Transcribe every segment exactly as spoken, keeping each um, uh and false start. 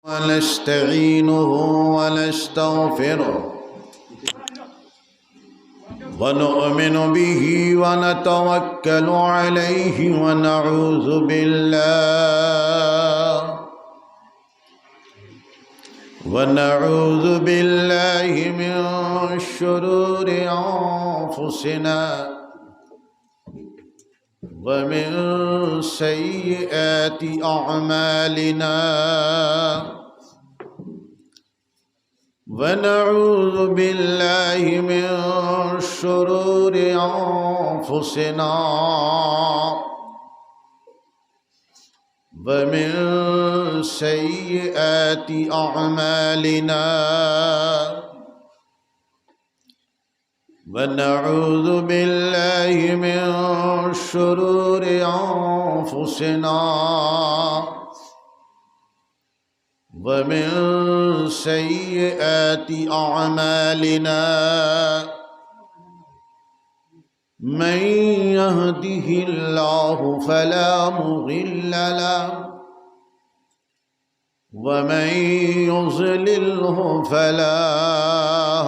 ونستعينه ونستغفره، ونؤمن به ونتوكل عليه، ونعوذ بالله، ونعوذ بالله من شرور أنفسنا ومن سيئات أعمالنا، ونعوذ بالله من شرور أنفسنا ومن سيئات أعمالنا، ونعوذ بالله من شرور أنفسنا ومن سيئات أعمالنا. من يهده الله فلا مضل له، ومن يضلله فلا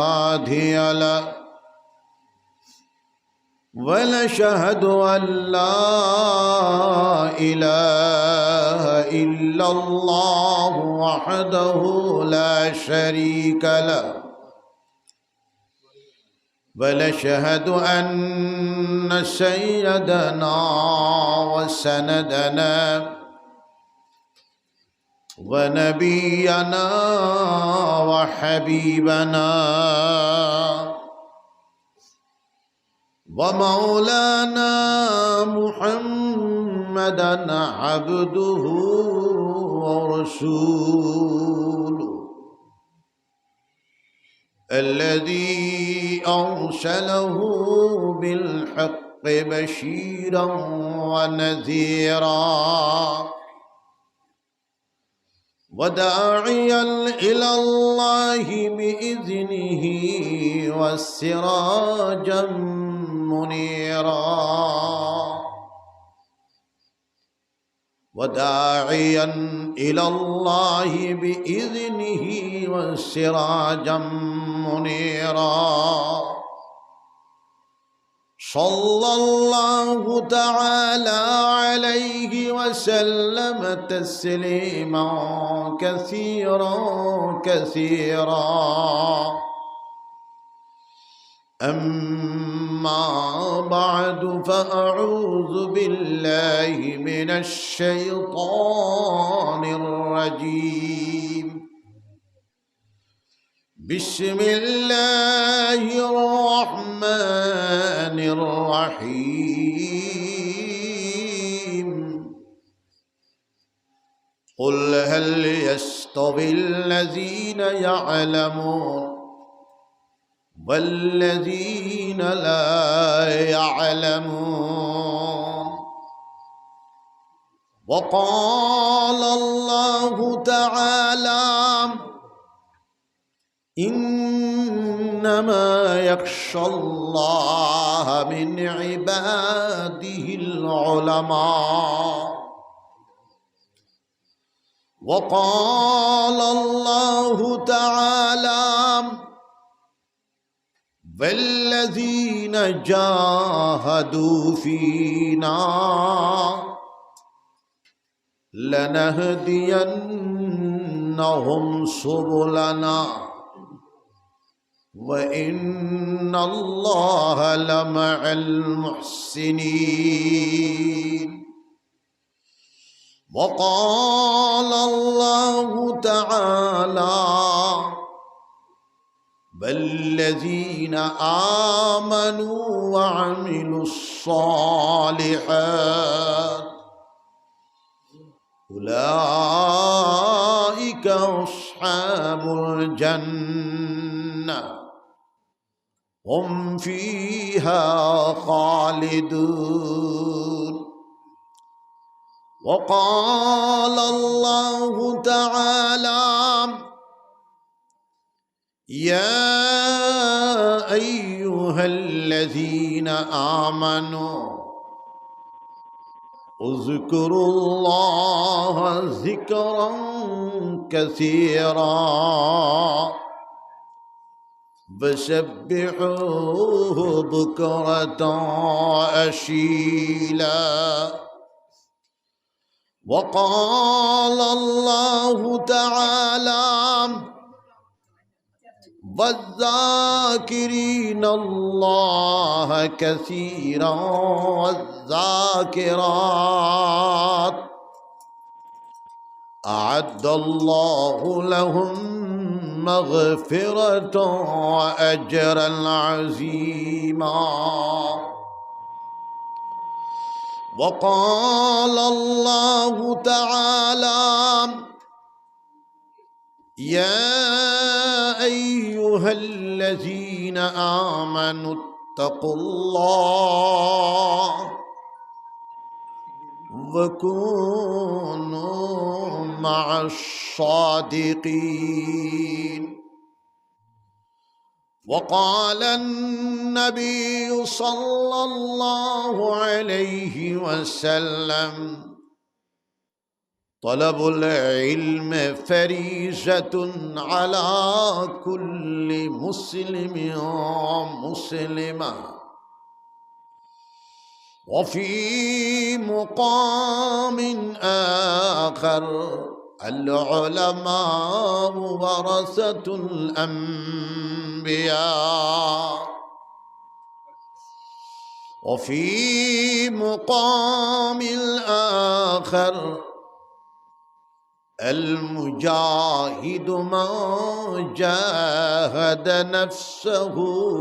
هادي له. ونشهد أن لا إله إلا الله وحده لا شريك له، ونشهد أن سيدنا وسندنا ونبينا وحبيبنا ومولانا محمدا عبده ورسوله، الذي أرسله بالحق بشيرا ونذيرا، وداعيا إلى الله بإذنه وسراجا منيرا، وداعيا إلى الله بإذنه وسراجا منيرا. صلى الله تعالى عليه وسلم تسليما كثيرا كثيرا. أما بعد، فأعوذ بالله من الشيطان الرجيم. بسم الله الرحمن الرحيم. قل هل يستوي الذين يعلمون والذين لا يعلمون؟ وقال الله تعالى: إنما يخشى الله من عباده العلماء. وقال الله تعالى: والذين جاهدوا فينا لنهدينهم سبلنا وإن الله لمع المحسنين. وقال الله تعالى: والذين آمنوا وعملوا الصالحات أولئك أصحاب الجنة هم فيها خالدون. وقال الله تعالى: يا أيها الذين آمنوا اذكروا الله ذكرا كثيرا وسبحوه بكرة وأصيلا. وقال الله تعالى: والذاكرين الله كثيرا والذاكرات أعد الله لهم مغفرة وأجرا عظيما. وقال الله تعالى: يا أيها الذين آمنوا اتقوا الله وكونوا مع الصادقين. وقال النبي صلى الله عليه وسلم: طلب العلم فريضة على كل مسلم ومسلمة. وفي مقام آخر: العلماء ورثة الأنبياء. وفي مقام آخر: المجاهد من جاهد نفسه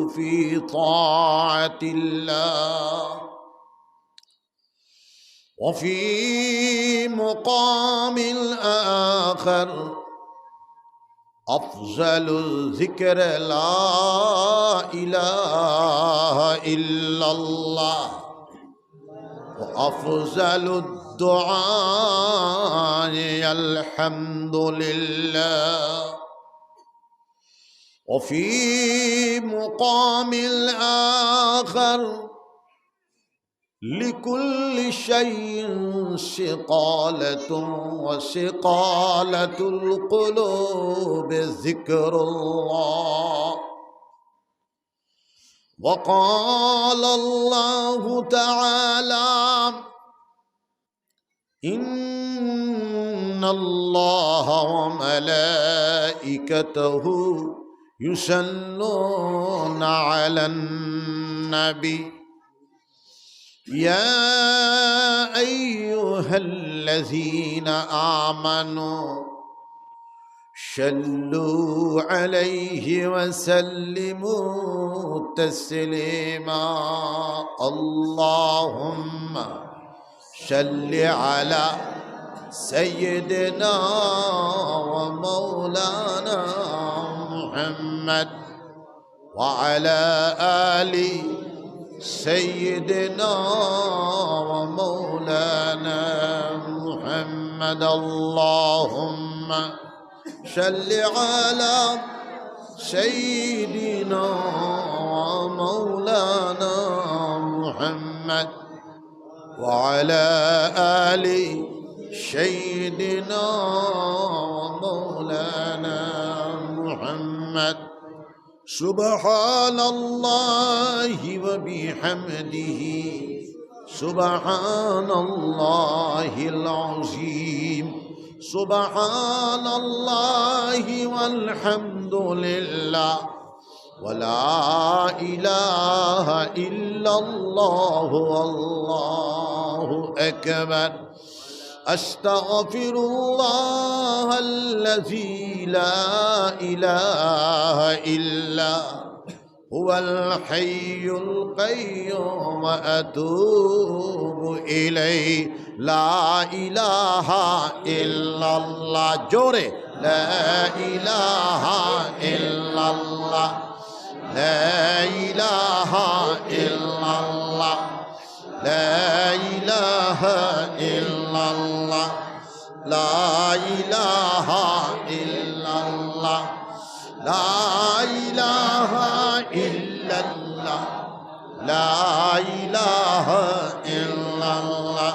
في طاعة الله. وفي مقام آخر: أفضل الذكر لا إله إلا الله، وأفضل الدعاء الحمد لله. وفي مقام آخر: لكل شيء صقالة، وصقالة القلوب ذكر الله. وقال الله تعالى: إن الله وملائكته يصلون على النبي، يا أيها الذين آمنوا صلوا عليه وسلموا تسليما. اللهم صل على سيدنا ومولانا محمد وعلى آل سيدنا ومولانا محمد. اللهم صل على سيدنا ومولانا محمد وعلى آل سيدنا ومولانا محمد. سبحان الله وبحمده، سبحان الله العظيم، سبحان الله والحمد لله، ولا إله إلا الله، والله أكبر. أستغفر الله الذي لا إله إلا هو الحي القيوم وأتوب إليه. لا إله إلا الله. জোরে। لا إله إلا الله. لا إله إلا الله. لا إله إلا الله. لا إله إلا الله. لا إله إلا الله. لا إله إلا الله.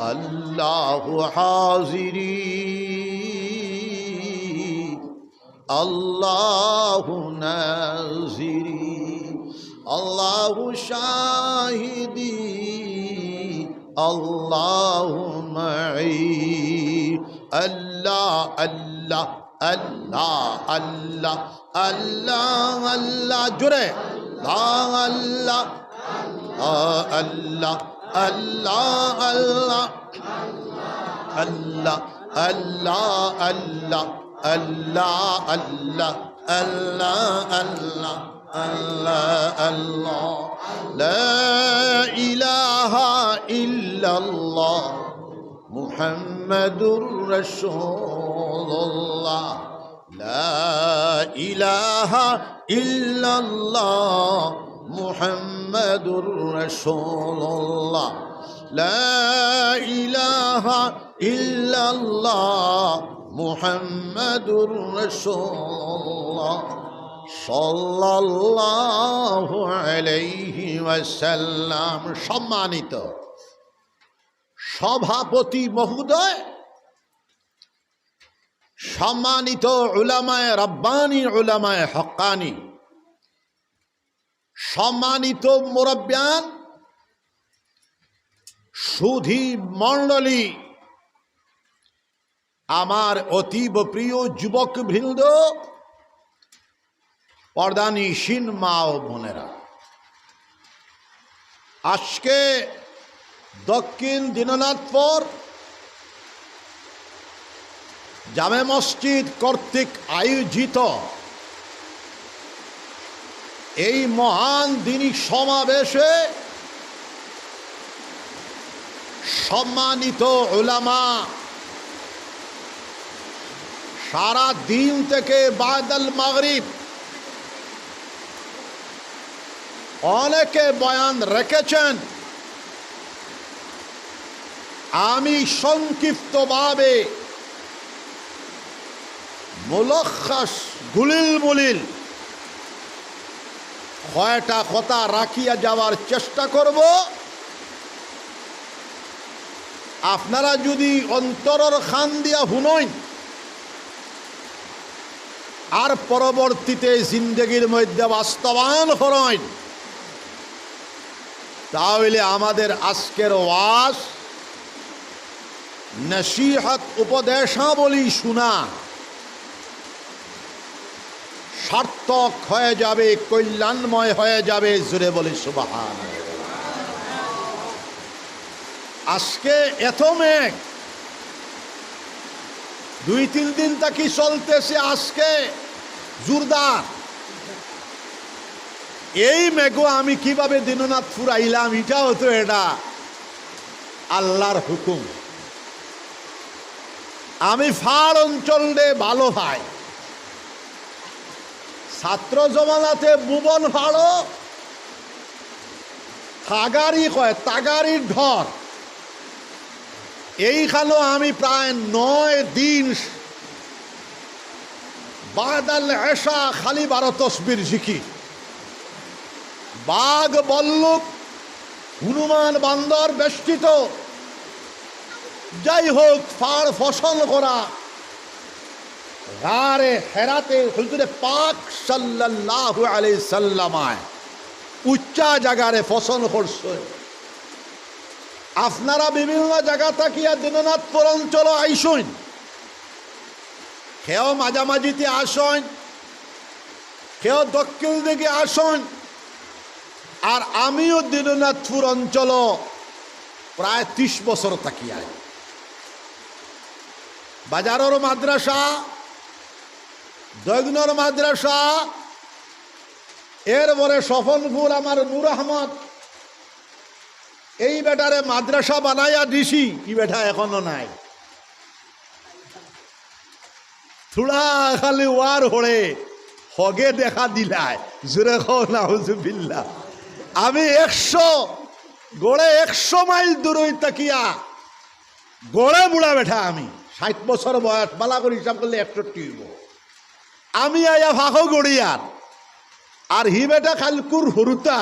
الله. الله حاضري، الله ناظري، الله شاهدي، الله معي. الله، الله، الله، الله، الله، الله، جرے۔ الله، الله، الله، الله، الله، الله، الله، الله، الله، الله، الله، الله، الله، الله، الله، الله. لا إله إلا الله. محمد رسول الله. لا إله إلا الله. محمد رسول الله. لا إله إلا الله. محمد رسول الله. صلى الله عليه وسلم. সম্মানিত সভাপতি মহোদয়, সম্মানিত উলামায়ে রব্বানী, উলামায়ে হক্কানী, সম্মানিত মুরব্বিয়ান, সুধী মণ্ডলী, আমার অতীব প্রিয় যুবক বৃন্দ, পর্দানিশীন মা ও বোনেরা, আজকে দক্ষিণ দীননাথপুর জামে মসজিদ কর্তৃক আয়োজিত এই মহান দিনী সমাবেশে সম্মানিত উলামা, সারা দিন থেকে বাদাল মাগরিব অনেকে বয়ান রেখেছেন। আমি সংক্ষিপ্তভাবে মুলখাস, গুলিল মুলিল কয়টা কথা রাখিয়া যাওয়ার চেষ্টা করব। আপনারা যদি অন্তরর খান দিয়া হুনইন আর পরবর্তীতে জিন্দেগির মধ্যে বাস্তবায়ন করইন, তাহলে আমাদের আজকের ওয়াজ নসিহত উপদেশাবলী শোনা সার্থক হয়ে যাবে, কল্যাণময় হয়ে যাবে। জোরে বলি সুবহান। আজকে এত মেঘ, দুই তিন দিন থাকি চলতেছে, আজকে জোরদার। এই মেঘো আমি কিভাবে দীননাথপুর আইলাম, ইটাও তো এটা আল্লাহর হুকুম। আমি ফাড় অঞ্চলরে ভালো পাই। ছাত্র জমানাতে ভুবন ফাড়ো, তাগারি কয়, তাগারির ঢর। এইখানো আমি প্রায় নয় দিন বাদাল এশা খালি বারো তসবির জিকির। বাঘ, বল্লুক, হনুমান, বান্দর বেষ্টিত, যাই হোক, ফাড় ফসল করা, গারে হেরাতে হুজুরে পাক সাল্লাল্লাহু আলাইহি সাল্লামায় উচ্চা জাগারে ফসল করছে। আপনারা বিভিন্ন জাগা থাকিয়া দীননাথপুর অঞ্চল আইসইন, কেউ মাঝামাঝিতে আসইন, কেউ দক্ষিণ দিকে আসইন। আর আমিও দীননাথপুর অঞ্চল প্রায় ত্রিশ বছর থাকি আই। বাজারর মাদ্রাসা, দৈগ্নর মাদ্রাসা, এরপরে স্বপনপুর আমার নূর আহমদ, এই বেটারে মাদ্রাসা বানাইয়া দিছি, ই বেটা এখনো নাই। থুড়া খালি ওয়ার হড়ে হগে দেখা দিলায়। জোরে কও নাউজুবিল্লাহ। আমি একশো, গড়ে একশো মাইল দূরই তাকিয়া, গড়ে বুড়া বেটা আমি, ষাট বছর বয়স, বালা করি হিসাব করলে একষট্টি অইবো। আমি আইয়া ফাঁকো গড়িয়ার, আর হি বেটা খালকুর হুরুতা,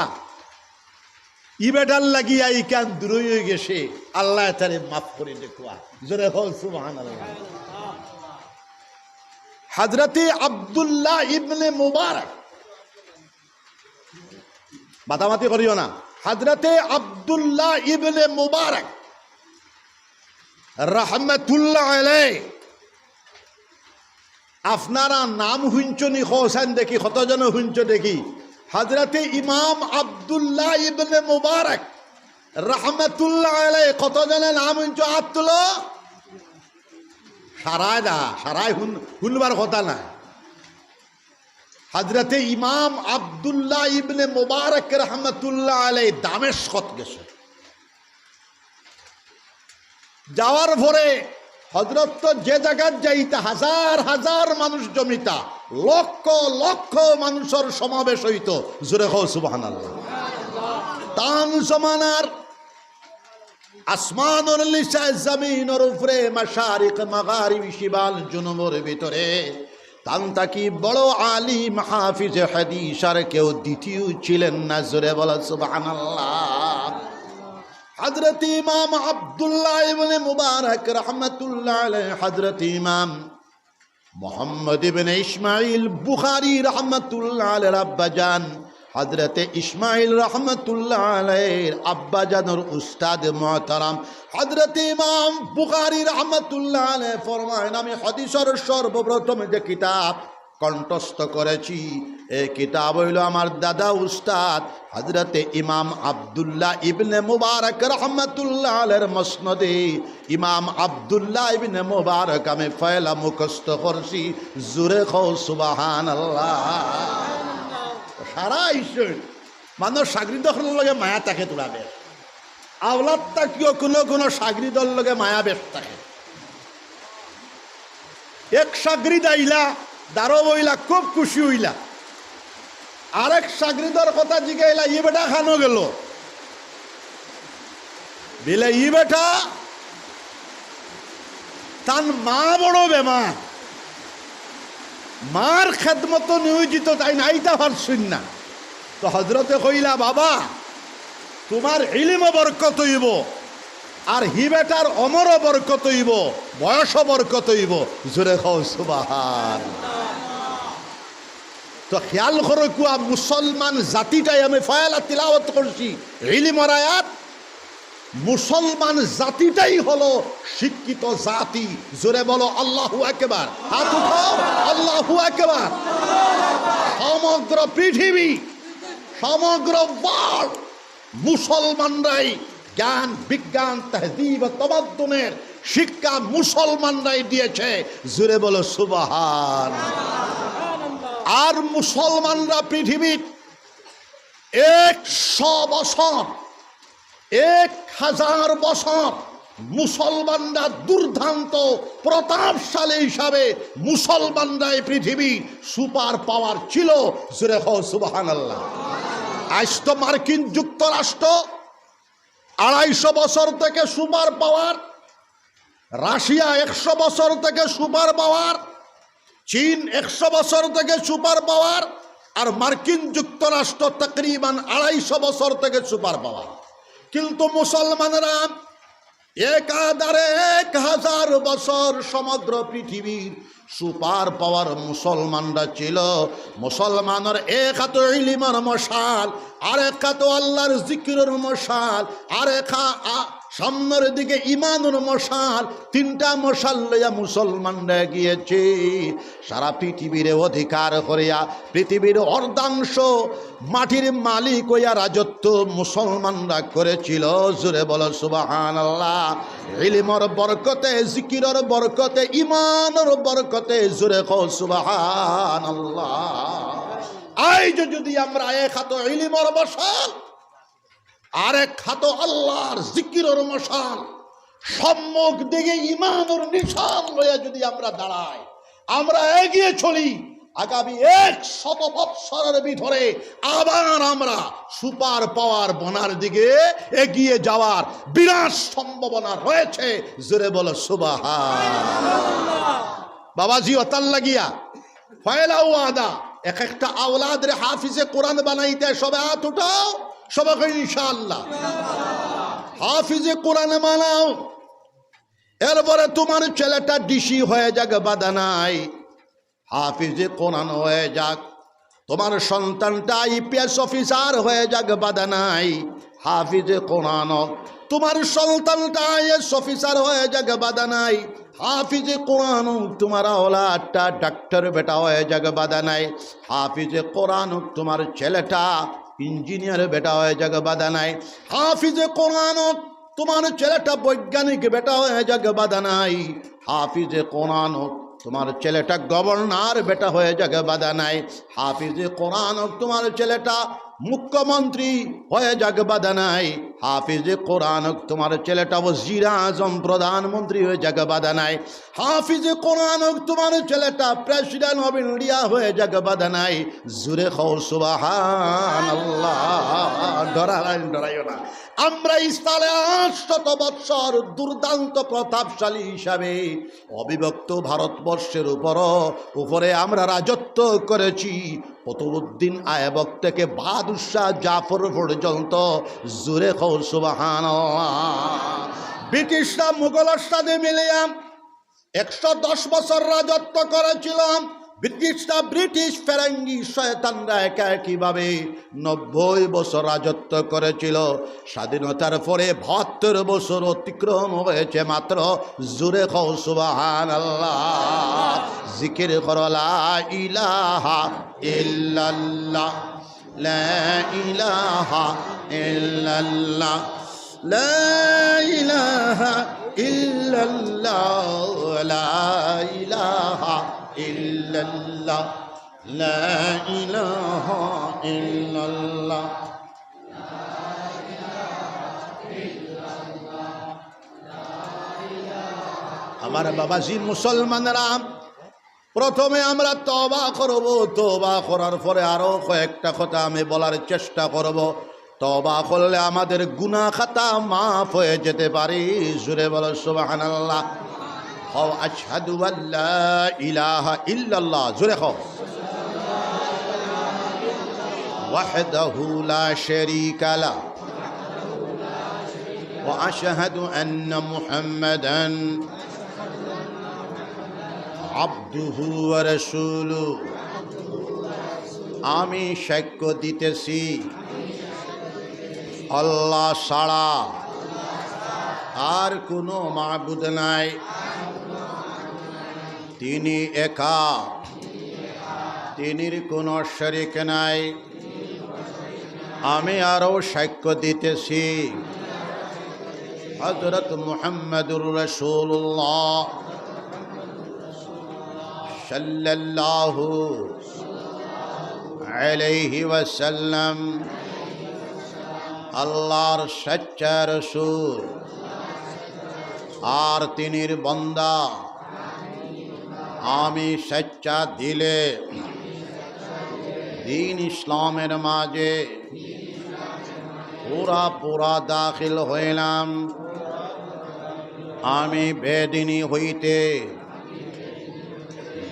ই বেটার লাগিয়া ইখান দূরই অই গেছে, আল্লায় তারে মাফ করি দেউক্কা। জোরে কও সুবহানাল্লাহ। হযরতে আব্দুল্লাহ ইবনে মুবারক, মাতামাতি করিও না, হযরতে আব্দুল্লাহ ইবনে মুবারক রাহমাতুল্লাহ আলাইহি, আপনারা নাম হুনছনি? কওছাইন দেখি, কতজনে হুনছো দেখি? হযরতে ইমাম আব্দুল্লাহ ইবনে মুবারক রাহমাতুল্লাহ আলাইহি, কতজনে নাম হুনছো? আত তুলো। সারায় দা, সারায় হুন-, হুনবার কথা না। হযরতে ইমাম আব্দুল্লাহ ইবনে মুবারক রাহমাতুল্লাহ আলাইহি দামেশকত গেছে। যাওয়ার পরে হযরত তো যে জাগাত যাইতা, হাজার হাজার মানুষ জমিতা, লক্ষ লক্ষ মানুষর সমাবেশ অইতো। জোরে কও সুবহানাল্লাহ। তান জমানার আসমানর নিচে, জমিনর উপরে, মাশারিক, মাগারিব, শিমাল, জুনুবর ভিতরে তান থাকি বড় আলিম হাফিজে হাদিস আর কেউ দ্বিতীয় ছিলেন না। জোরে বলো সুবহানাল্লাহ। হযরত ইমাম আব্দুল্লাহ ইবনে মুবারক রহমাতুল্লাহ আলাইহি, হযরত ইমাম মুহাম্মদ ইবনে ইসমাইল বুখারী রহমাতুল্লাহ আলাইহির আব্বাজান, হযরতে ইসমাইল রহমাতুল্লাহ আলাইহির আব্বাজানর উস্তাদ মুহতারাম হযরতে ইমাম বুখারী রহমাতুল্লাহ আলাইহি ফরমাইন, আমি হাদিসর সর্বপ্রথম যে কিতাব কণ্ঠস্থ করেছি, এই কিতাব অইলো আমার দাদা উস্তাদ হযরতে ইমাম আব্দুল্লাহ ইবনে মুবারক রহমাতুল্লাহ আলাইহির মুসনদে। ইমাম আব্দুল্লাহ ইবনে মুবারক আমি পয়লা মুখস্থ করছি। জোরে কও সুবহানাল্লাহ। সারা ইসুন মানুষ শাগরিদ অকলর লগে মায়া থাকে তোরা বেশ। আওলাদ থাকিও কোনো কোনো শাগরিদর লগে মায়া বেশ থাকে। এক শাগরিদ আইলা, দারো বইলা, খুব খুশি অইলা। আরেক শাগরিদর কথা জিগাইলা, "ই বেটা খানো গেল?" বিলে, "ই বেটা, তান মা বড় বেমার, মার খেদমতো নিয়োজিত, তাইন আইতা পারছইন না।" তো হযরতে কইলা, "বাবা, তুমার ইলিমও বরকত অইবো, আর হি বেটার অমরও বরকত অইবো, বয়সও বরকত অইবো।" জোরে কও সুবহান। তো খেয়াল করো কুয়া, মুসলমান জাতিটাই, আমি ফয়লা তিলাওয়াত করছি ইলিমর আয়াত, মুসলমান জাতিটাই হলো শিক্ষিত জাতি। জোরে বলো আল্লাহু আকবার, হাত উঠাও, আল্লাহু আকবার। সমগ্র পৃথিবী, সমগ্র ওয়ার্ল্ড মুসলমানরাই জ্ঞান, বিজ্ঞান, তহজিব, তমাদ্দুনের শিক্ষা মুসলমানরাই দিয়েছে। জোরে বলো সুবহান। আর মুসলমানরা পৃথিবীর একশো বছর, এক হাজার বছর মুসলমানরা দুর্দান্ত প্রতাপশালী হিসাবে মুসলমানরাই পৃথিবীর সুপার পাওয়ার ছিল। জোরে কও সুবহানাল্লাহ। আজ তো মার্কিন যুক্তরাষ্ট্র আড়াইশো বছর থেকে সুপার পাওয়ার, রাশিয়া একশো বছর থেকে সুপার পাওয়ার, চীন একশো বছর থেকে সুপার পাওয়ার, আর মার্কিন যুক্তরাষ্ট্র তকরিবান আড়াইশো বছর থেকে সুপার পাওয়ার। কিন্তু মুসলমানরা একাধারে এক হাজার বছর সমগ্র পৃথিবীর সুপার পাওয়ার মুসলমানরা ছিল। মুসলমানর এক হাতো ইলিমর মশাল, আর এক হাতো আল্লাহর জিকিরর মশাল, আর এক হা-, আ-, সামনের দিকে ইমানর মশাল। তিনটা মশাল লইয়া মুসলমানরা গিয়েছে। সারা পৃথিবীরে অধিকার করিয়া পৃথিবীর অর্ধাংশ মাটির মালিক অইয়া রাজত্ব মুসলমানরা করেছিল। জোরে বলো সুবহানাল্লাহ। ইলিমর বরকতে, জিকিরর বরকতে, ইমানর বরকতে। জোরে কও সুবহানাল্লাহ। আইজ যদি আমরা এক হাতো ইলিমর মশাল, আরেক হাতো আল্লাহর জিকিরর মশাল, সম্মুখ দিকে ইমানর নিশান লইয়া যদি আমরা দাঁড়াই, আমরা এগিয়ে চলি, আগামী একশত বৎসরের ভিতরে আবার আমরা সুপার পাওয়ার বনার দিকে এগিয়ে যাওয়ার বিরাট সম্ভাবনা রয়েছে। জোরে বলো সুবহান। বাবাজি, অতার লাগিয়া পয়লা ওয়াদা, এক একটা আওলাদরে হাফিজে কোরআন বানাইতে। সবে হাত উঠাও, সবে কই ইনশাআল্লাহ। হাফিজে কোরআন বানাও। এরপরে তোমার ছেলেটা ডিসি হয়ে যাক, বাধা নাই, হাফিজে কোরআন হয়ে যাক। তোমার সন্তানটা আইপিএস অফিসার হয়ে যাক, বাধা নাই, হাফিজে কোরআন হোক। তোমার সন্তানটা আইএস অফিসার হয়ে যাক, বাধা নাই, হাফিজে কোরআন হোক। তোমার আওলাদটা ডাক্তার বেটা হয়ে যাক, বাধা নাই, হাফিজে কোরআন হোক। তোমার ছেলেটা ইঞ্জিনিয়ার বেটা হয়ে যাক, বাধা নাই, হাফিজে কোরআন হোক। তোমার ছেলেটা বৈজ্ঞানিক বেটা হয়ে যাক, বাধা নাই, হাফিজে কোরআন হোক। তোমার ছেলেটা গভর্নর বেটা হয়ে যাক, বাধা নাই, হাফিজে কোরআন হোক। তোমার ছেলেটা মুখ্যমন্ত্রী হয়ে যাক বাধা নাই, হাফিজে কোরআন হোক তোমার ছেলেটা, ওজির আজম প্রধানমন্ত্রী হয়ে যাক বাধা নাই, হাফিজে কোরআন হোক তোমার ছেলেটা প্রেসিডেন্ট অফ ইন্ডিয়া হয়ে যাক বাধা নাই। জুরে কও সুবহানাল্লাহ। ডরাইও না, ডরাইও না। আমরা ইসলামে আটশত বৎসর দুর্দান্ত প্রতাপশালী হিসাবে অবিভক্ত ভারতবর্ষের উপর, উপরে আমরা রাজত্ব করেছি। কুতুবউদ্দিন আইবক থেকে বাদশাহ জাফর পর্যন্ত। জুরে কও সুবহানাল্লাহ। ব্রিটিশরা মুঘলর সাথে মিলিয়া একশো দশ বছর রাজত্ব করেছিল। ব্রিটিশরা, ব্রিটিশ ফেরেঙ্গি শয়তানরা একা একইভাবে নব্বই বছর রাজত্ব করেছিল। স্বাধীনতার পরে বাহাত্তর বছর অতিক্রম হয়েছে মাত্র। জুরে কও সুবহানাল্লাহ। জিকির করো লা ইলাহা ইল্লাল্লাহ, লা ইলাহা ইল্লাল্লাহ, লা ইলাহা ইল্লাল্লাহ, লা ইলাহা ইল্লাল্লাহ, লা ইলাহা ইল্লাল্লাহ। আমার বাবাজি মুসলমানরা, প্রথমে আমরা তওবা করব, তওবা করার পরে আরো কয়েকটা কথা আমি বলার চেষ্টা করব। তওবা করলে আমাদের গুনাহ খাতা মাফ হয়ে যেতে পারে। জুরে বলো সুবহানাল্লাহ। কও আশহাদু আল্লা ইলাহা ইল্লাল্লাহ। জুরে কও। ওয়াহদাহু লা শারীকা লা। ওয়া আশহাদু আন্না মুহাম্মাদান আবদুহু ওয়া রাসূলুহু। আমি সাক্ষ্য দিতেছি আল্লাহ ছাড়া আর কোনো মাবুদ নাই। তিনি একা, তিনির কোনো শরিক নাই। আমি আরো সাক্ষ্য দিতেছি হযরত মুহাম্মাদুর রাসূলুল্লাহ সাল্লাল্লাহু আলাইহি ওয়াসাল্লাম আল্লাহর সচ্চা রসুল আর তিনির বান্দা। আমি সচ্চা দিলে দ্বীন ইসলামের মাঝে পুরা পুরা দাখিল হইলাম। আমি বেদিনী হইতে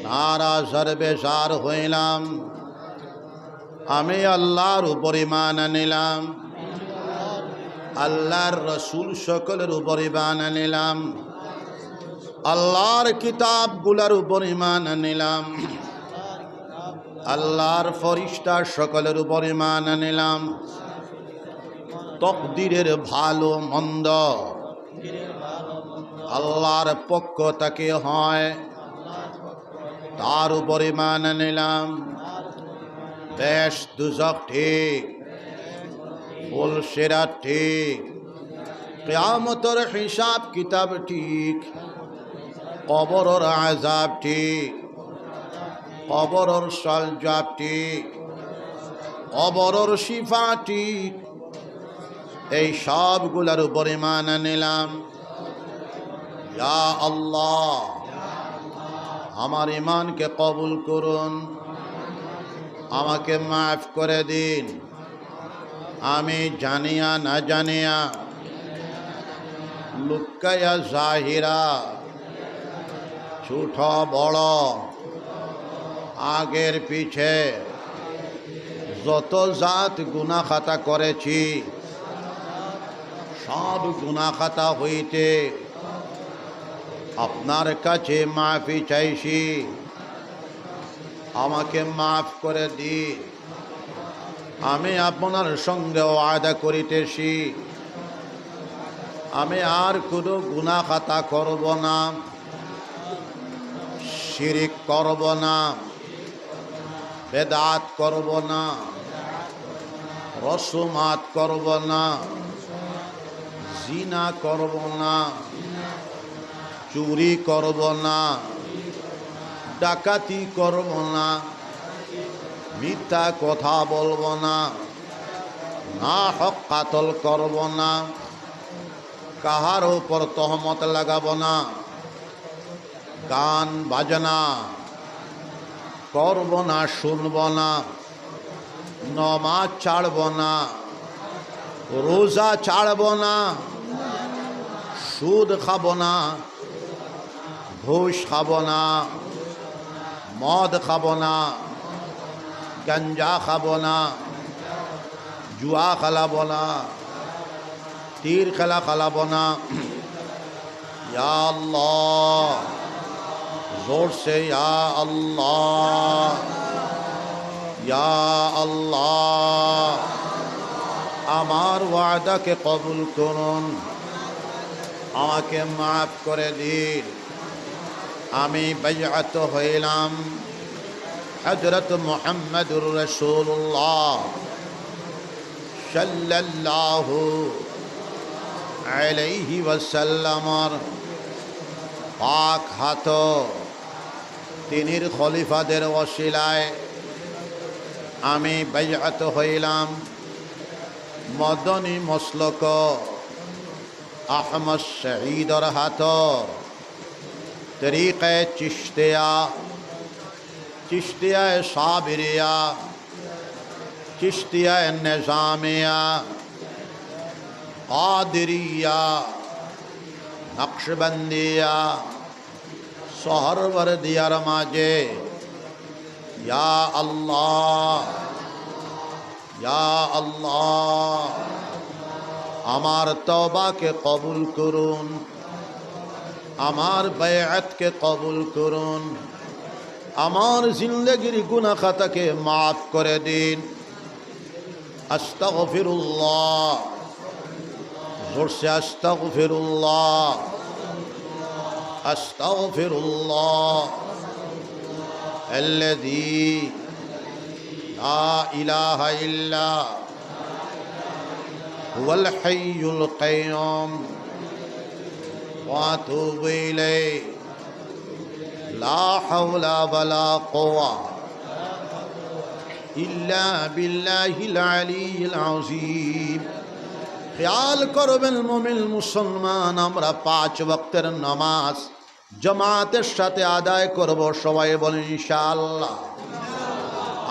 নারাজ আর বেজার হইলাম। আমি আল্লাহর উপর ঈমান আনিলাম, আল্লাহর রসুল সকলের উপর ঈমান আনিলাম, আল্লাহর কিতাবগুলার উপর ঈমান আনিলাম, আল্লাহর ফরিস্তা সকলের উপর ঈমান আনিলাম। তকদিরের ভালো মন্দ আল্লাহর পক্ষ থেকে হয়, তার উপর ঈমান আনিলাম। বেহেশত দুজখ ঠিক, পুলসিরাত ঠিক, কিয়ামতর হিসাব কিতাব ঠিক, কবরর আযাব ঠিক, কবরর সওয়াল জওয়াব ঠিক, কবরর শিফা ঠিক, এই সবগুলার উপর ঈমান আনিলাম। ইয়া আল্লাহ, আমার ঈমানকে কবুল করুন, আমাকে মাফ করে দিন। আমি জানিয়া না জানিয়া, লুকাইয়া জাহিরা, ছোট বড়, আগের পিছে যত জাত গুনাহ খাতা করেছি, সব গুনাহ খাতা হইতে আপনার কাছে মাফি চাইছি, আমাকে মাফ করে দিন। আমি আপনার সঙ্গে ওয়াদা করিতেছি, আমি আর কোনো গুনাহ খাতা করব না, শিরিক করব না, বেদাত করব না, রসুমাত করব না, জিনা করব না, চুরি করব না, ডাকাতি করব না, মিথ্যা কথা বলব না, না হক কাতল করব না, কাহার উপর তহমত লাগাব না, গান বাজনা করব না, শুনব না, নমাজ ছাড়ব না, রোজা ছাড়ব না, সুদ খাব না, ঘুষ খাব না, মদ খাব না, গাঞ্জা খাব না, জুয়া খেলাব না, তীর খেলা খেলাব না। ইয়া আল্লাহ, জোর সে ইয়া আল্লাহ, ইয়া আল্লাহ, আমার ওয়াদাকে কবুল করুন, আমাকে মাফ করে দিন। আমি বাইআত হইলাম হযরত মুহাম্মাদুর রাসূলুল্লাহ সাল্লাল্লাহু আলাইহি ওয়াসাল্লামর পাক হাত, তিনির খলিফাদের ওসিলায় আমি বাইআত হইলাম মদনী মসলক আহমদ শহীদর হাত, তরিকায়ে চিশতিয়া, চিশতিয়ায়ে সাবিরিয়া, চিশতিয়ায়ে নিজামিয়া, কাদিরিয়া, নকশবন্দিয়া, সোহরওয়ার্দিয়ার মাঝে। ইয়া আল্লাহ, ইয়া আল্লাহ, আমার তওবাকে কবুল করুন, আমার বায়াতকে কবুল করুন, আমার জিন্দেগির গুনাহ খাতাকে মাফ করে দিন। আস্তাগফিরুল্লাহ। জোরসে আস্তাগফিরুল্লাহ। আস্তাগফিরুল্লাহ। আল্লাযী লা ইলাহা ইল্লা হুয়াল হাইয়ুল কাইয়্যুম। ওয়া আতুবু ইলাইহি। লা হাওলা ওয়ালা কুওয়া ইল্লা বিল্লাহিল আলিয়্যিল আযীম। খেয়াল করবেন মুমিন মুসলমান, আমরা পাঁচ ওয়াক্তের নামাজ জামাতের সাথে আদায় করব, সবাই বলেন ইনশাআল্লাহ।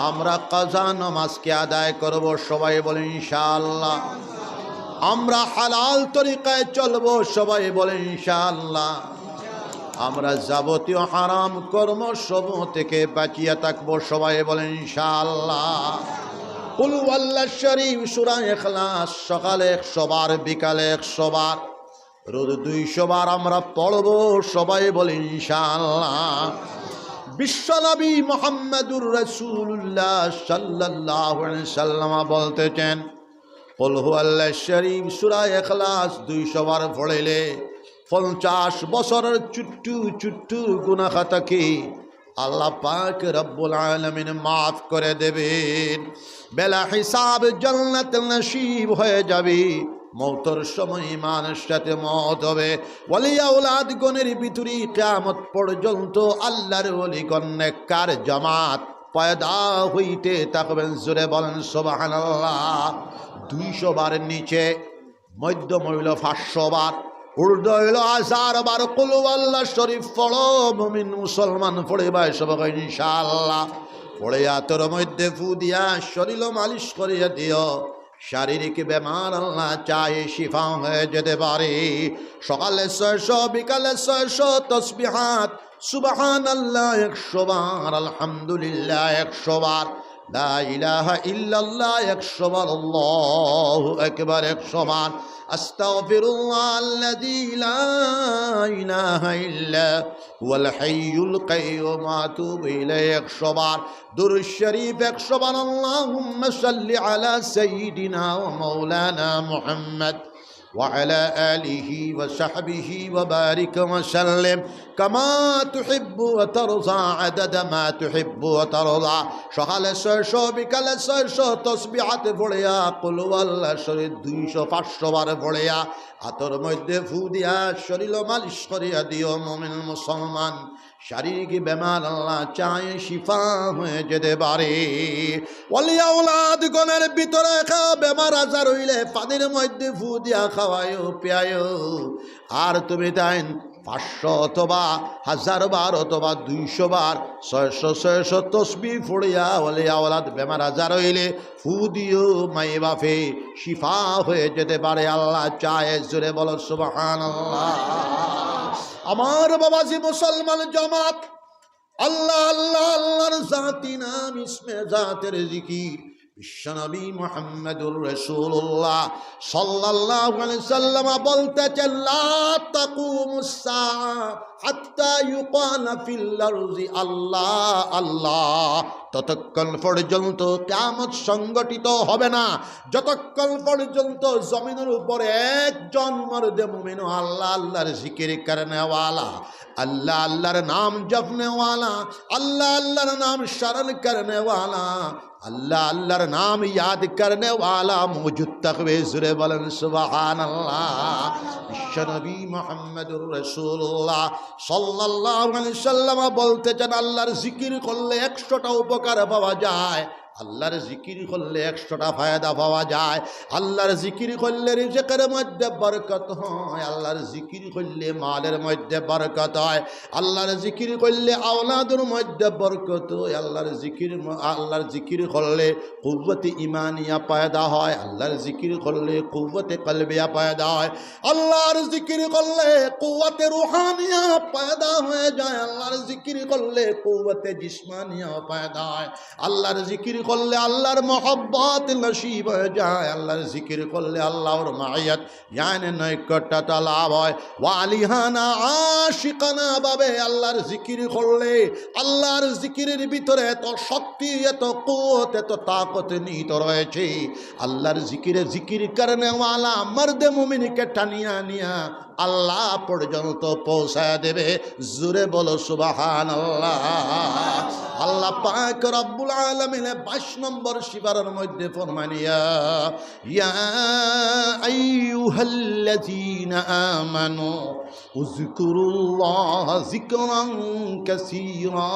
আমরা কাজা নামাজকে আদায় করব, সবাই বলেন ইনশাআল্লাহ। আমরা হালাল তরিকায় চলব, সবাই বলেন ইনশাআল্লাহ। আমরা যাবতীয় হারাম কর্ম সমূহ থেকে বাঁচিয়া থাকবো, সবাই বলেন ইনশাআল্লাহ। কুল হুয়াল্লাহ শরীফ, সূরা ইখলাস সকালে একশো বার, বিকালে একশো বার, রোজ দুইশো বার আমরা পড়বো, সবাই বলেন ইনশাআল্লাহ। বিশ্বনবী মুহাম্মাদুর রাসূলুল্লাহ সাল্লাল্লাহু আলাইহি সাল্লাম বলতেছেন, কুল হুয়াল্লাহ শরীফ, সূরা ইখলাস দুইশো বার পড়িলে পঞ্চাশ বছরের ছোট্ট ছোট্ট গুনাহ খাতাকে আল্লাহ পাক রব্বুল আলামিন মাফ করে দেবেন। বেলা হিসাব জান্নাত নসিব হয়ে যাবে। মৌতর সময় ইমানের সাথে মৌত হবে। ওলি আওলাদগণের ভিতরে কিয়ামত পর্যন্ত আল্লাহর ওলিগণ নেককার জামাত পয়দা হইতে থাকবেন। জোরে বলেন সুবহানাল্লাহ। দুইশো বারের নিচে, মধ্যম হইল পাঁচশো বার, ঊর্ধ্ব হইল হাজার বার। কুল হুয়াল্লাহ শরীফ পড়ো, মুমিন মুসলমান পড়িবায় সবাই ইনশাআল্লাহ। পড়ে আতর মধ্যে ফু দিয়া শরীল মালিশ করিয়া দিও। শারীরিক বেমার আল্লাহ চাহে শিফা হয়ে যেতে পারে। সকালে ছয়শো, বিকালে ছয়শো তসবিহাত, সুবহানাল্লাহ একশো বার, আলহামদুলিল্লাহ একশো বার, লা ইলাহা ইল্লাল্লাহ একশো বার, আল্লাহু আকবার একশো বার, আস্তাগফিরুল্লাহ আল্লাযী লা ইলাহা ইল্লা হুয়াল হাইয়ুল কাইয়্যুম ওয়া আতুবু ইলাইহি একশো বার, দুরূদ শরীফ একশো বার, আল্লাহুম্মা সাল্লি আলা সাইয়্যিদিনা ওয়া মাওলানা মুহাম্মদ ওয়া আলা আলিহি ওয়া সাহবিহি ওয়া বারিক ওয়া সাল্লিম কামা তুহিব্বু ওয়া তারদা আদাদা মা তুহিব্বু ওয়া তারদা। সকালে ছয়শো, বিকালে ছয়শো তসবিহাত পড়িয়া, কুল হুয়াল্লাহ শরীফ দুইশো, পাঁচশো বার পড়িয়া, আতর মধ্যে ফু দিয়া শরীল মালিশ করিয়া দিও মুমিন মুসলমান। শারীরিক বেমার আল্লাহ চায় শিফা হয়ে যেতে পারে। ওলি আওলাদ গণের ভিতরে খা বেমার আজার হইলে পানির মধ্যে ফু দিয়া খাওয়াইও, পিয়াইও। আর তুমি তাইন পাঁচশো অথবা হাজার বার অথবা দুইশো বার, ছয়শো, ছয়শো তসবি পড়িয়া ওলি আওলাদ বেমার আজার হইলে ফু দিও, মাই বাফে শিফা হয়ে যেতে পারে। আল্লাহ চায়, জোরে বলো সুবহানাল্লাহ। আমার বাবাজি মুসলমান জমাত, আল্লাহ, আল্লাহ, আল্লাহর জাতি নাম, ইসমে জাতের জিকির, বিশ্বনবী মুহাম্মদুর রাসূলুল্লাহ সাল্লাল্লাহু আলাইহি সাল্লাম বলতেছেন, "লা তাকুমুস সাআ হাত্তা ইউকালা ফিল আরজি আল্লাহ, আল্লাহ।" ততক্ষণ পর্যন্ত কিয়ামত সংগঠিত হবে না, যতক্ষণ পর্যন্ত জমিনের উপরে একজন মর্দে মুমিন আল্লাহ, আল্লাহর জিকির করনেওয়ালা, আল্লাহ, আল্লাহর নাম জপনেওয়ালা, আল্লাহ, আল্লাহর নাম স্মরণ করনেওয়ালা, আল্লাহ, আল্লাহর নাম ইয়াদ করনেওয়ালা মওজুদ থাকবে। জোরে বলেন সুবহানাল্লাহ। বিশ্বনবী মুহাম্মদুর রাসূলুল্লাহ সাল্লাল্লাহু আলাইহি সাল্লাম বলতেছেন, আল্লাহর জিকির করলে একশোটা উপকার পাওয়া যায়, আল্লাহর জিকির করলে একশোটা ফায়দা পাওয়া যায়। আল্লাহর জিকির করলে রিজিকের মধ্যে বরকত হয়, আল্লাহর জিকির করলে মালের মধ্যে বরকত হয়, আল্লাহর জিকির করলে আওলাদের মধ্যে বরকত হয়, আল্লাহর জিকির ম-, আল্লাহর জিকির করলে কুওয়াতে ইমানিয়া পয়দা হয়, আল্লাহর জিকির করলে কুওয়াতে কলবিয়া পয়দা হয়, আল্লাহর জিকির করলে কুওয়াতে রুহানিয়া পয়দা হয়ে যায়, আল্লাহর জিকির করলে কুওয়াতে জিসমানিয়া পয়দা হয়, আল্লাহর জিকির করলে আল্লাহর মহব্বত নসিব হয়ে যায়, আল্লাহর জিকির করলে আল্লাহর মাইয়াত, ইয়ানি নৈকট্যতা লাভ হয়। ওয়ালিহানা আশিকানা ভাবে আল্লাহর জিকির করলে, আল্লাহর জিকিরের ভিতরে এত শক্তি, এত কুওয়াত, এত তাকত নিহিত রয়েছে। আল্লাহর জিকিরে জিকির করনেওয়ালা মর্দে মুমিনকে টানিয়া নিয়া আল্লাহ পর্যন্ত পৌঁছায় দেবে। জোরে বলো সুবহানাল্লাহ। আল্লাহ পাক রব্বুল আলামিনে বাইশ নম্বর সিপারার মধ্যে ফরমানিয়া, ইয়া আইয়ুহাল্লাযীনা আমানু উযকুরুল্লাহা যিকরান কাসীরা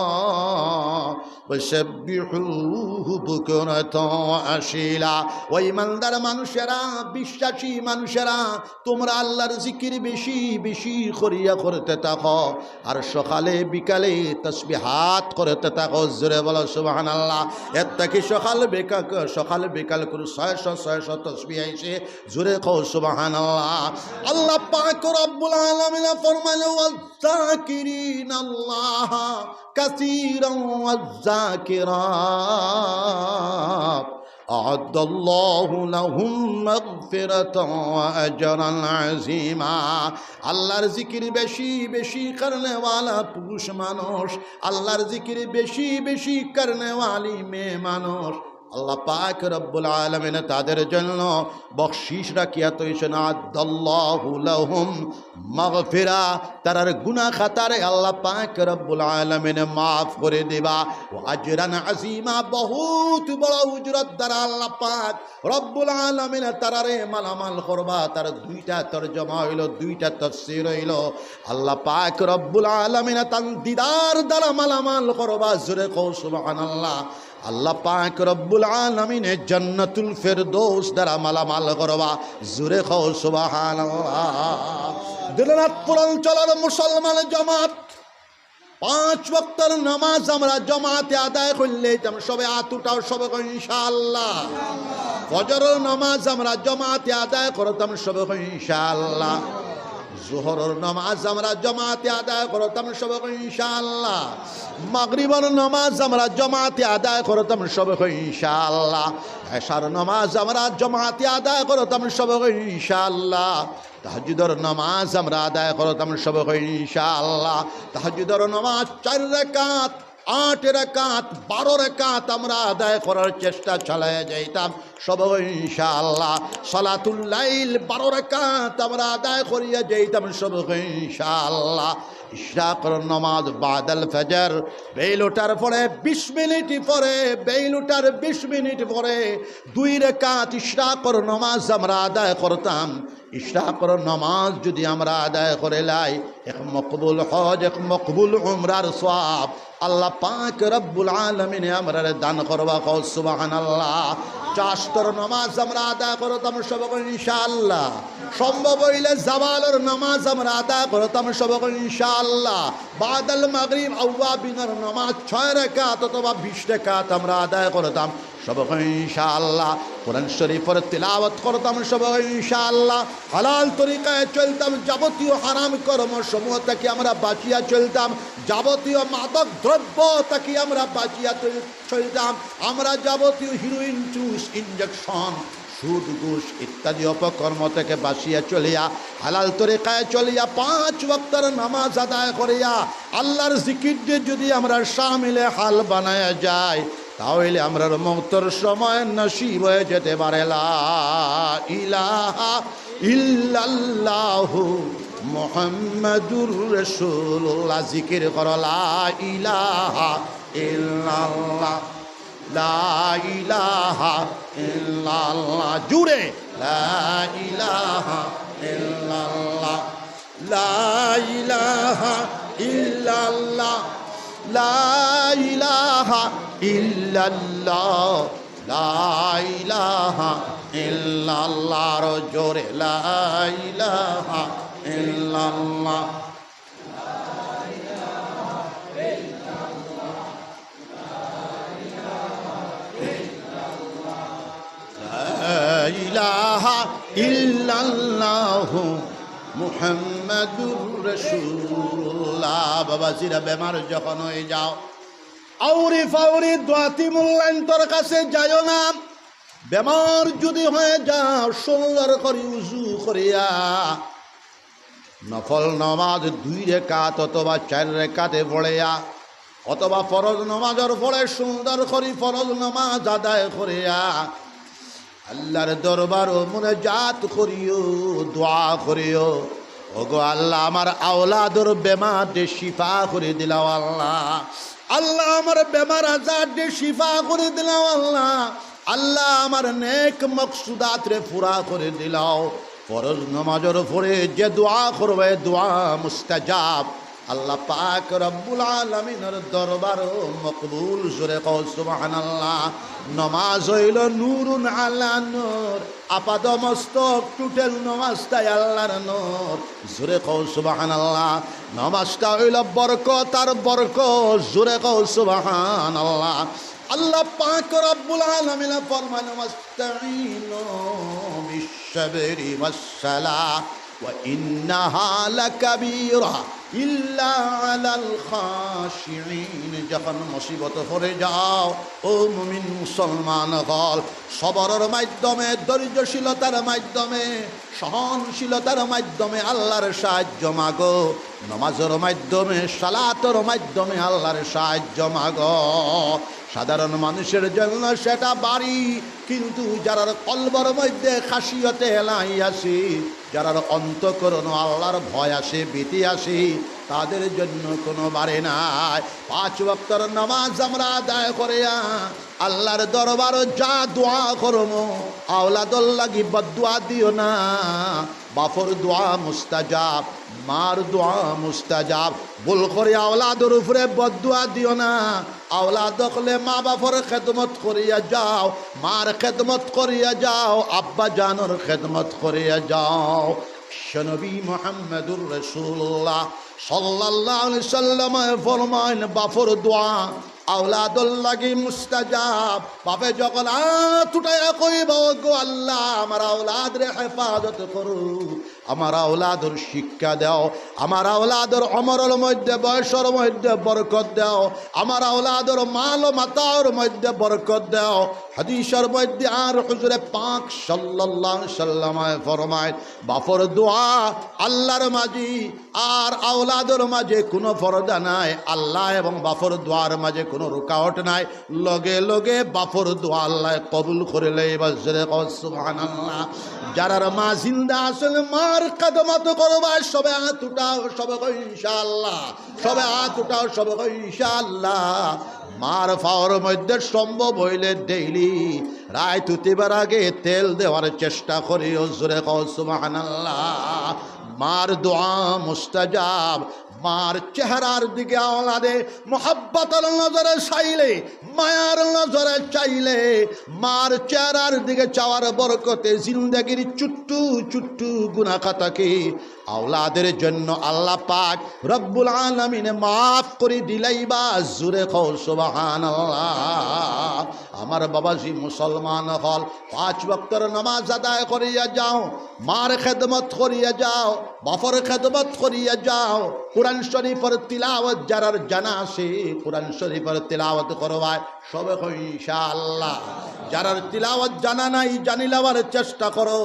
ওয়াসাব্বিহুহু বুকরাতাও ওয়া আসীলা। ও ঈমানদার মানুষেরা, বিশ্বাসী মানুষেরা, তোমরা আল্লাহর জিকির বেশি বেশি করিয়া করতে থাকো, আর সকালে বিকালে তসবিহাত করতে থাকো। জোরে বলো সুবহানাল্লাহ। এর থাকি সকাল বিকাল, সকাল বিকাল করে ছয়শো ছয়শো তসবি আইছে। জোরে কও সুবহানাল্লাহ। আল্লাহ পাক রব্বুল আলামিন ফরমাইল, ওয়াল যাকিরিনাল্লাহা কাসীরান ওয়াজ যাকিরাত আ'আদ্দাল্লাহু লাহুম মাগফিরাতাও ওয়া আজরান আযীমা। আল্লাহর জিকির বেশি বেশি করনেওয়ালা পুরুষ মানুষ, আল্লাহর জিকির বেশি বেশি করনেওয়ালি মেয়ে মানুষ, আল্লাহ পাক রব্বুল আলামিন তাদের জন্য বখশিশ রাখিয়া থইছইন, আ'আদ্দাল্লাহু লাহুম মাগফিরা, তারার গুনাহ খাতারে আল্লাহ পাক রব্বুল আলামিন মাফ করে দিবা। ওয়া আজরান আযীমা, বহুত বড় উজরত দ্বারা আল্লাহ পাক রব্বুল আলামিন তারারে মালামাল করবা। তার দুইটা তর্জমা অইলো, দুইটা তাফসীর অইলো। আল্লাহ পাক রব্বুল আলামিন তান দিদার দ্বারা মালামাল করবা। জোরে কও সুবহানাল্লাহ। আল্লাহ পাক রব্বুল আলামিনে জান্নাতুল ফেরদৌস দ্বারা মালামাল করবা। জোরে কও সুবহানাল্লাহ। দিলনাথপুর অঞ্চলর মুসলমান জমাত, পাঁচ ওয়াক্তর নামাজ আমরা জমাতে আদায় করলে, সবে আত উঠাও, সবে কও ইনশাআল্লাহ। ফজরর নামাজ আমরা জমাতে আদায় করতাম, সবে কও ইনশাআল্লাহ। জোহরর নামাজ আমরা জমাতে আদায় করতাম, সবে কও ইনশাআল্লাহ। মাগরিবর নামাজ আমরা জমাতে আদায় করতাম, সবে কও ইনশাআল্লাহ। এশার নামাজ আমরা জমাতে আদায় করতাম, সবে কও ইনশাআল্লাহ। তাহাজ্জুদর নামাজ আমরা আদায় করতাম, সবে কও ইনশাআল্লাহ। তাহাজ্জুদর নামাজ চার রাকাত, আট রাকাত, বারো রাকাত আমরা আদায় করার চেষ্টা চালাইয়া যাইতাম, সবে কও ইনশাআল্লাহ। সালাতুল লাইল বারো রাকাত আমরা আদায় করিয়া যাইতাম, সবে কও ইনশাআল্লাহ। ইশরাকর নামাজ বাদাল ফজর, বেইল উঠার পরে বিশ মিনিট পরে, বেইল উঠার বিশ মিনিট পরে দুই রাকাত ইশরাকর নামাজ আমরা আদায় করতাম। ইশরাকর নামাজ যুদি আমরা আদায় করিলাই, এক মকবুল হজ, এক মকবুল উমরার সওয়াব আল্লাহ পাক রব্বুল আলামিনে আমরারে দান করবা। কও সুবহানাল্লাহ। চাস্তর নামাজ আমরা আদায় করতাম সবক ইনশাআল্লাহ। সম্ভব অইলে জাওয়ালর নামাজ আমরা আদায় করতাম সবক ইনশাআল্লাহ। বাদাল মাগরিব আওয়াবিনর নামাজ ছয় রাকাত অথবা বিশ রাকাত আমরা আদায় করতাম সবক ইনশাআল্লাহ। কোরআন শরীফর তিলাওয়াত করতাম সবক ইনশাআল্লাহ। হালাল তরিকায় চলতাম, যাবতীয় হারাম কর্ম সমূহ থাকি আমরা বাঁচিয়া চলতাম, যাবতীয় মাদক দ্রব্য থাকি আমরা বাঁচিয়া চল-, চলতাম। আমরা যাবতীয় হিরোইন, চুষ, ইঞ্জেকশন, সুদ, ঘুষ ইত্যাদি অপকর্ম থাকি বাঁচিয়া চলিয়া, হালাল তরিকায় চলিয়া, পাঁচ ওয়াক্তর নামাজ আদায় করিয়া, আল্লাহর জিকির দিয়া যুদি আমরা শামিলে হাল বানায়া যাই, তাহলে আমরার মউতর সময় নসিব অইযিতে পারে লা ইলাহা ইল্লাল্লাহু মুহাম্মাদুর রাসূলুল্লাহ। জিকির করো, লা ইলাহা ইল্লাল্লাহ, লা ইলাহা ইল্লাল্লাহ। জুরে, লা ইলাহা ইল্লাল্লাহ, লা ইলাহা ইল্লাল্লাহ, লা ইলাহা ইল্লাল্লাহ, লা ইলাহা ইল্লাল্লাহ। আরো জোরে, লা ইলাহা ইল্লাল্লাহ। লা ইলাহা ইল্লাল্লাহু মুহাম্মাদুর রাসূলুল্লাহ। বাবা, জিরা বেমার যখন অই যাও, আউরি ফাউরি দোয়াতি মুল্লাইন্তর কাছে যাইও না। বেমার যুদি অই যাও, সুন্দর করি উজু করিয়া নফল নামাজ দুই রেকাত অথবা চাইর রেকাতে পড়িয়া, অথবা ফরজ নামাজর পরে সুন্দর করি ফরজ নামাজ আদায় করিয়া আল্লাহর দরবারো মুনাজাত করিও, দোয়া করিও, "ওগো আল্লাহ, আমার আওলাদর বেমার দে শিফা করি দিলাও আল্লাহ। আল্লাহ, আমার বেমার আজার দে শিফা করি দিলাও আল্লাহ। আল্লাহ, আমার নেক মকসুদাতরে পুরা করি দিলাও।" ফরজ নামাজর পরে যে দোয়া করবে, দোয়া মুস্তাজাব। আল্লাহ পাক রব্বুল আলামিনর দরবারো মকবুল। জোরে কও সুবহানাল্লাহ। নামাজ অইলো নূরুন আলা নূর, আপাদ মস্তক total নামাজটাই আল্লাহর নূর। জোরে কও সুবহানাল্লাহ। নামাজটা অইলো বরকত আর বরকত। জোরে কও সুবহানাল্লাহ। আল্লাহ পাক রব্বুল আলামিন ফরমাইন, "ওয়াস্তাইনু বিশ-শাবরি ওয়াস-সালাহ ওয়া ইন্নাহা লাকাবীরা ইল্লা আলাল খাশিঈন।" যখন মুসিবত পড়ে যাও, ও মুমিন মুসলমান অকল, সবরর মাধ্যমে, ধৈর্যশীলতার মাধ্যমে, সহনশীলতার মাধ্যমে আল্লাহর সাহায্য মাগো, নামাজর মাধ্যমে, সালাতর মাধ্যমে আল্লাহর সাহায্য মাগো। সাধারণ মানুষের জন্য সেটা ভারী, কিন্তু যারার কলবর মধ্যে খাশিয়তে এলাহি আছে, যারার অন্তঃকরণো আল্লাহর ভয় আছে, ভীতি আছে, তাদের জন্য কোনো ভারী নাই। পাঁচ ওয়াক্তর নামাজ আমরা আদায় করিয়া আল্লাহর দরবারো যা দোয়া করমু, আওলাদর লাগি বদদোয়া দিও না। বাপর দোয়া মুস্তাজাব, মার দোয়া মুস্তাজাব। ভুল করি আওলাদর উপরে বদদোয়া দিও না। আওলাদ অকলে মা বাপর খেদমত করিয়া যাও, মার খেদমত করিয়া যাও, আব্বা জানর খেদমত করিয়া যাও। বিশ্বনবী মুহাম্মদুর রাসূলুল্লাহ সাল্লাল্লাহু আলাইহি সাল্লামে ফরমাইন, বাপর দোয়া আওলাদর লাগি মুস্তাজাব। বাপে যখন আত উঠাইয়া কইবা, "ওগো আল্লাহ, আমার আওলাদরে হেফাজত করো, আমার আওলাদর শিক্ষা দেও, আমার আওলাদর অমরর মধ্যে, বয়সর মধ্যে বরকত দেও, আমার আওলাদর মাল ও মাতার মধ্যে বরকত দেও।" হাদিসর মধ্যে আর হুজুরে পাক সাল্লাল্লাহু আলাইহি সাল্লামে ফরমায়, বাপর দোয়া আল্লাহর মাঝে আর আওলাদর মাঝে কোনো পর্দা নাই, আল্লাহ এবং বাপর দোয়ার মাঝে কোনো রুকাওট নাই। লগে লগে বাপর দোয়া আল্লাহ কবুল করিলাইবা। জোরে কও সুবহানাল্লাহ। যারার মা জিন্দা আছইন, মার খেদমত করবা, সবে আত উঠাও, সবে কও ইনশাআল্লাহ, সবে আত উঠাও, সবে কও ইনশাআল্লাহ। মার পাওর মধ্যে সম্ভব অইলে ডেইলি রাইত উঠিবার আগে তেল দেওয়ার চেষ্টা করিও। জোরে কও সুবহানাল্লাহ। মার দোয়া মুস্তাজাব। মার চেহারার দিকে আওলাদে মোহাব্বতর নজরে চাইলে, মায়ার নজরে চাইলে, মার চেহারার দিকে চাওয়ার বরকতে জিন্দেগির চুট্টু চুট্টু গুনাহ খাতাকে আওলাদের জন্য আল্লাহ পাক রব্বুল আলামিনে মাফ করি দিলাইবা। জোরে কও সুবহানাল্লাহ। আমার বাবাজি মুসলমান অকল, পাঁচ ওয়াক্তর নামাজ আদায় করিয়া যাও, মার খেদমত করিয়া যাও, বাপর খেদমত করিয়া যাও। কোরআন শরীফর তিলাওয়াত যারার জানা আছে, কোরআন শরীফর তিলাওয়াত করবায় সবে কই ইনশাআল্লাহ। যারার তিলাওয়াত জানা নাই, জানিলাবার চেষ্টা করো।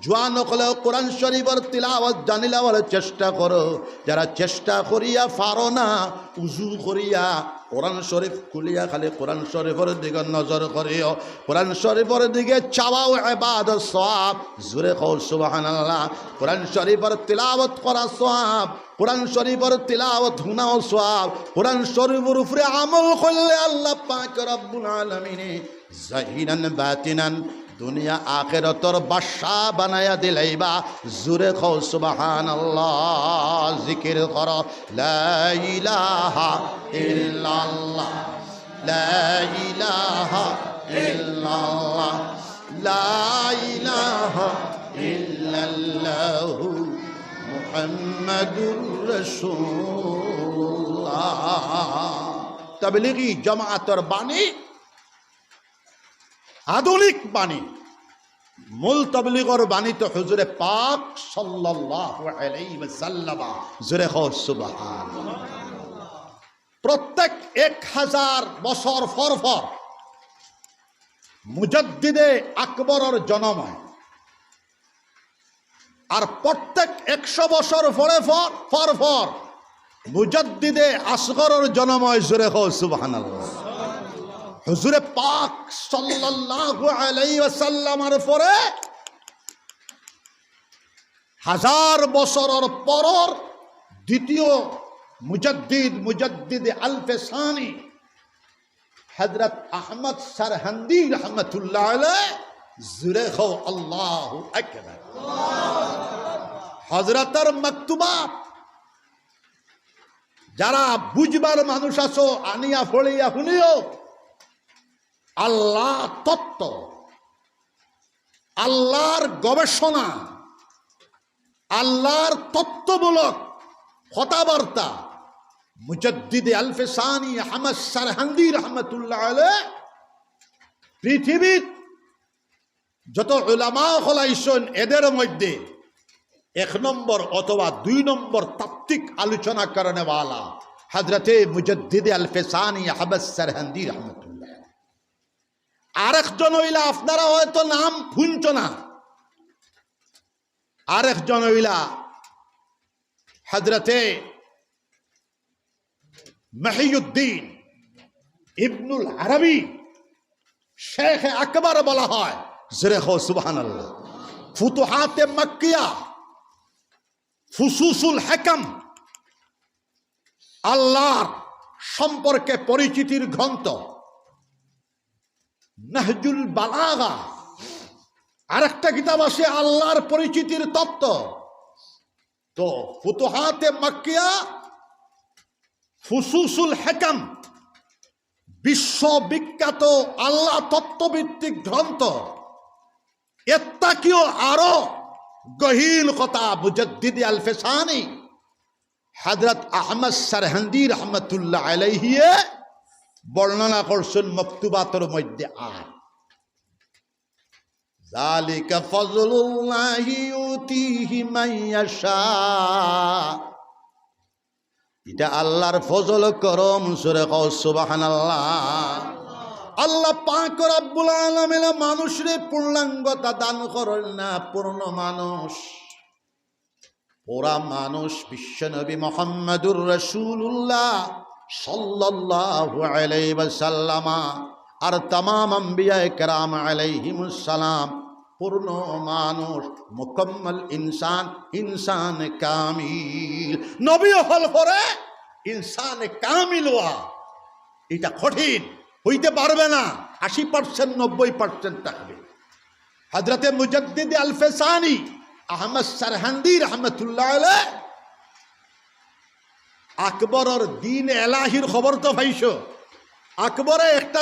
জোয়ান অকলেও কোরআন শরীফর তিলাওয়াত জানিলাবার চেষ্টা করো। যারা চেষ্টা করিয়া পারো না, উজু করিয়া কোরআন শরীফ খুলিয়া খালি কোরআন শরীফর দিকে নজর করিও। কোরআন শরীফর দিকে চাওয়াও ইবাদত সওয়াব। জোরে কও সুবহানাল্লাহ। কোরআন শরীফর তিলাওয়াত করা সওয়াব। কোরআন শরীফর তিলাওয়াত হুনাও সওয়াব। কোরআন শরীফর উপরে আমল করলে আল্লাহ পাক রব্বুল আলামিনে জাহিরান বাতিনান দুনিয়া আখিরাতর বাদশা বানাইয়া দিলাইবা। জোরে কও সুবহানাল্লাহ। জিকির করো, লা ইলাহা ইল্লাল্লাহ, লা ইলাহা ইল্লাল্লাহ, লা ইলাহা ইল্লাল্লাহু মুহাম্মাদুর রাসূলুল্লাহ। তাবলিগি জামাতর বাণী, আধুনিক বাণী, মূল তবলিগর বাণী তো হুজুরে পাক সাল্লাল্লাহু আলাইহি ওয়াসাল্লাম। জোরে কও সুবহানাল্লাহ। প্রত্যেক এক হাজার বছর পর পর মুজাদ্দিদে আকবরর জন্ম হয়। আর প্রত্যেক একশো বছর পরে পর, পর পর মুজাদ্দিদে আসগরর জন্ম হয়। জোরে কও সুবহানাল্লাহ। হুজুরে পাক সাল্লাল্লাহু আলাইহি ওয়াসাল্লামর পরে হাজার বছরর পরর দ্বিতীয় মুজাদ্দিদ, মুজাদ্দিদে আলফে সানি, হযরত আহমদ সরহন্দি রহমতুল্লাহ আলাইহি। জোরে কও আল্লাহু আকবার। হযরতর মকতুবাত যারা বুঝবার মানুষ আছো, আনিয়া পড়িয়া হুনিও। আল্লাহ তত্ত্ব, আল্লাহর গবেষণা, আল্লাহর তত্ত্বমূলক কথাবার্তা মুজাদ্দিদে আলফে সানি আহমদ সরহন্দি রহমতুল্লাহ আলাইহি পৃথিবীর যত উলামা অকল আইছইন, এদের মধ্যে এক নম্বর অথবা দুই নম্বর তাত্ত্বিক আলোচনা করনেওয়ালা হযরতে মুজাদ্দিদে আলফে সানি আহমদ সরহন্দি রহমতুল্লাহ। আরেকজন অইলা, আপনারা হয়তো নাম হুনছো না, আরেকজন অইলা হযরতে মহিউদ্দিন ইবনুল আরবি, শেখ আকবর বলা হয়। জোরে কও সুবহানাল্লাহ। ফুতুহাতে মক্কিয়া, ফুসুসুল হিকাম, আল্লাহর সম্পর্কে পরিচিতির গ্রন্থ, নাহজুল বালাগা, আরেকটা কিতাব আছে আল্লাহর পরিচিতির তত্ত্ব। তো ফুতুহাতে মক্কিয়া, ফুসুসুল হিকাম, বিশ্ববিখ্যাত আল্লাহ তত্ত্বভিত্তিক গ্রন্থ। এর থাকিও আরো গহীন কথা মুজাদ্দিদে আলফে সানি হযরত আহমদ সরহন্দি রহমতুল্লাহ আলাইহিয়ে বর্ণনা করছইন মকতুবাতর মধ্যে। আর যালিকা ফাজলুল্লাহি ইউতিহি মান ইয়াশা। ইটা আল্লাহর ফজল করম। জোরে কও সুবহানাল্লাহ। আল্লাহ পাক রব্বুল আলামিন মানুষরে পূর্ণাঙ্গতা দান করইন না, পূর্ণ মানুষ। পুরা মানুষ বিশ্বনবী মুহাম্মাদুর রাসূলুল্লাহ সাল্লাল্লাহু আলাইহি ওয়াসাল্লাম আর তামাম আম্বিয়ায়ে কেরাম আলাইহিমুস সালাম পূর্ণ মানুষ, মুকাম্মাল ইনসান, ইনসান কামিল। নবী অকল পরে ইনসান কামিল অওয়া। এটা কঠিন, হইতে পারবে না। আশি পার্সেন্ট, নব্বই পার্সেন্ট থাকবে। হযরতে মুজাদ্দিদ আল ফেসানি আহমদ সারহান্দি রহমতুল্লাহ আলাইহি আকবরর দ্বীন এলাহির খবর তো পাইছো। আকবরে একটা